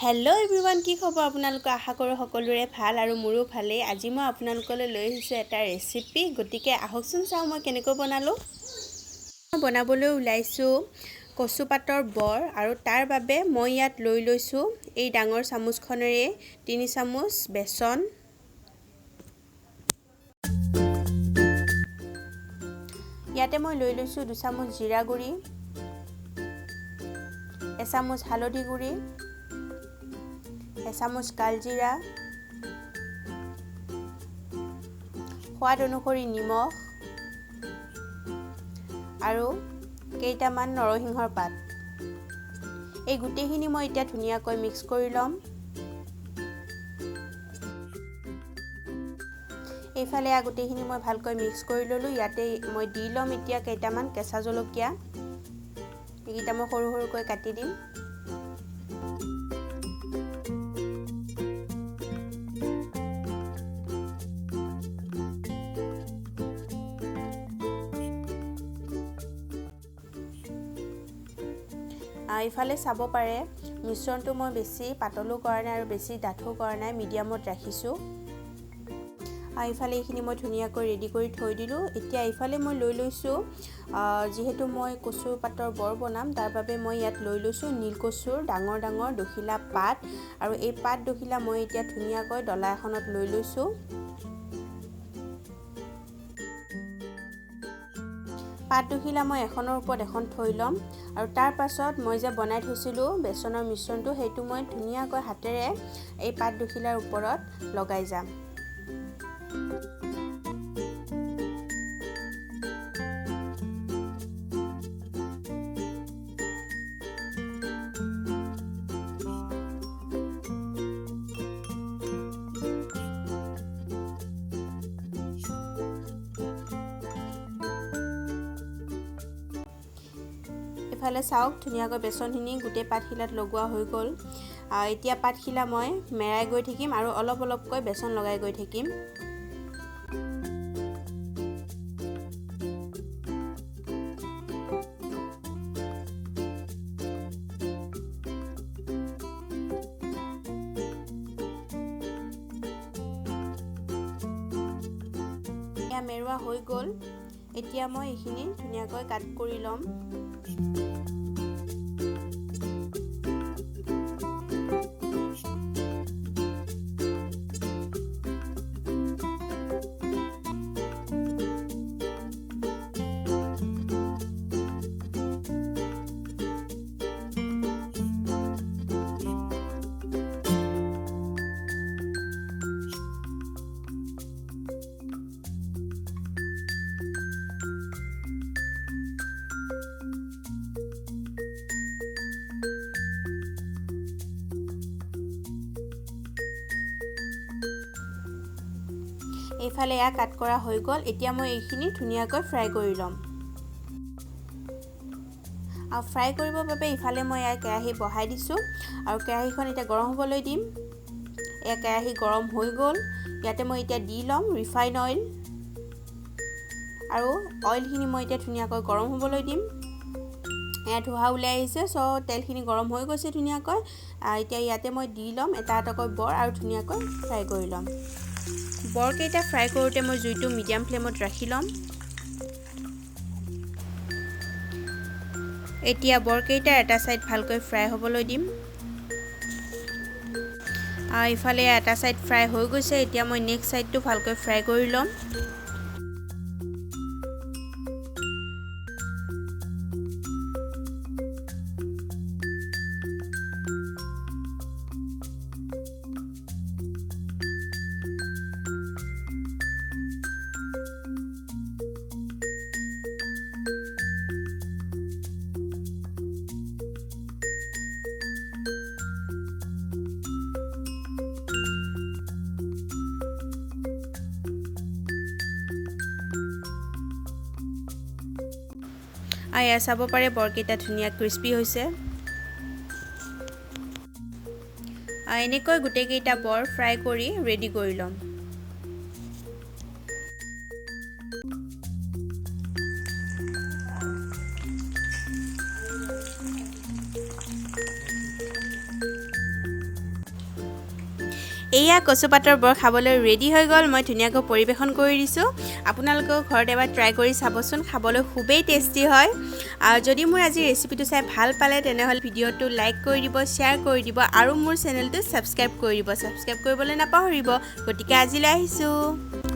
Hello' everyone, কি খবৰ আপোনালোকৰ? আশা কৰোঁ সকলোৰে ভাল আৰু মোৰো ভালেই। আজি মই আপোনালোকলৈ লৈ আহিছোঁ এটা ৰেচিপি, গতিকে আহকচোন চাওঁ মই কেনেকৈ বনালোঁ। বনাবলৈ ওলাইছোঁ কচু পাতৰ বৰ, আৰু তাৰ বাবে মই ইয়াত লৈ লৈছোঁ এই ডাঙৰ চামুচখনেৰে 3 চামুচ বেচন, ইয়াতে মই লৈ লৈছোঁ 2 চামুচ জিৰা গুড়ি, 1 চামুচ হালধি গুড়ি, 1 চামুচ কালজিৰা, সোৱাদ অনুসৰি নিমখ আৰু কেইটামান নৰসিংহৰ পাত। এই গোটেইখিনি মই এতিয়া ধুনীয়াকৈ মিক্স কৰি ল'ম। এইফালে গোটেইখিনি মই ভালকৈ মিক্স কৰি ল'লোঁ। ইয়াতে মই দি ল'ম এতিয়া কেইটামান কেঁচা জলকীয়া, এইকেইটা মই সৰু সৰুকৈ কাটি দিম। ইফালে চাব পাৰে মিশ্ৰণটো মই বেছি পাতলো কৰা নাই আৰু বেছি ডাঠো কৰা নাই, মিডিয়ামত ৰাখিছোঁ। ইফালে এইখিনি মই ধুনীয়াকৈ ৰেডি কৰি থৈ দিলোঁ। এতিয়া ইফালে মই লৈ লৈছোঁ, যিহেতু মই কচু পাতৰ বৰ বনাম তাৰ বাবে মই ইয়াত লৈ লৈছোঁ নীলকচুৰ ডাঙৰ ডাঙৰ দখিলা পাত, আৰু এই পাত দখিলা মই এতিয়া ধুনীয়াকৈ ডলা এখনত লৈ লৈছোঁ। পাত দখিলা মই এখনৰ ওপৰত এখন থৈ ল'ম, আৰু তাৰ পাছত মই যে বনাই থৈছিলোঁ বেচনৰ মিশ্ৰণটো, সেইটো মই ধুনীয়াকৈ হাতেৰে এই পাত দখিলাৰ ওপৰত লগাই যাম। ইফালে চাওক ধুনীয়াকৈ বেচনখিনি গোটেই পাতখিলাত লগোৱা হৈ গ'ল। এতিয়া পাতখিলা মই মেৰাই গৈ থাকিম আৰু অলপ অলপকৈ বেচন লগাই গৈ থাকিম। এয়া মেৰোৱা হৈ গ'ল। এতিয়া মই এইখিনি ধুনীয়াকৈ কাট কৰি ল'ম। এইফালে এয়া কাট কৰা হৈ গ'ল। এতিয়া মই এইখিনি ধুনীয়াকৈ ফ্ৰাই কৰি ল'ম। আৰু ফ্ৰাই কৰিবৰ বাবে ইফালে মই এয়া কেৰাহী বহাই দিছোঁ, আৰু কেৰাহীখন এতিয়া গৰম হ'বলৈ দিম। এয়া কেৰাহী গৰম হৈ গ'ল। ইয়াতে মই এতিয়া দি ল'ম ৰিফাইন অইল, আৰু অইলখিনি মই এতিয়া ধুনীয়াকৈ গৰম হ'বলৈ দিম। এয়া ধোঁৱা ওলাই আহিছে, চ' তেলখিনি গৰম হৈ গৈছে ধুনীয়াকৈ। এতিয়া ইয়াতে মই দি ল'ম এটা এটাকৈ বৰ আৰু ধুনীয়াকৈ ফ্ৰাই কৰি ল'ম। বৰকেইটা ফ্ৰাই কৰোঁতে মই জুইটো মিডিয়াম ফ্লেমত ৰাখি ল'ম। এতিয়া বৰকেইটা এটা ছাইড ভালকৈ ফ্ৰাই হ'বলৈ দিম। ইফালে এটা ছাইড ফ্ৰাই হৈ গৈছে। এতিয়া মই নেক্সট ছাইডটো ভালকৈ ফ্ৰাই কৰি ল'ম। এয়া চাব পাৰে বৰকেইটা ধুনীয়া ক্ৰিস্পি হৈছে। এনেকৈ গোটেইকেইটা বৰ ফ্ৰাই কৰি ৰেডি কৰি ল'ম। এয়া কচুপাতৰ বৰ খাবলৈ ৰেডি হৈ গ'ল। মই ধুনীয়াকৈ পৰিৱেশন কৰি দিছোঁ। আপোনালোকেও ঘৰত এবাৰ ট্ৰাই কৰি চাবচোন, খাবলৈ খুবেই টেষ্টি হয়। আৰু যদি মোৰ আজি ৰেচিপিটো চাই ভাল পালে, তেনেহ'লে ভিডিঅ'টো লাইক কৰি দিব, শ্বেয়াৰ কৰি দিব আৰু মোৰ চেনেলটো ছাবস্ক্ৰাইব কৰি দিব। ছাবস্ক্ৰাইব কৰিবলৈ নাপাহৰিব। গতিকে আজিলৈ আহিছোঁ।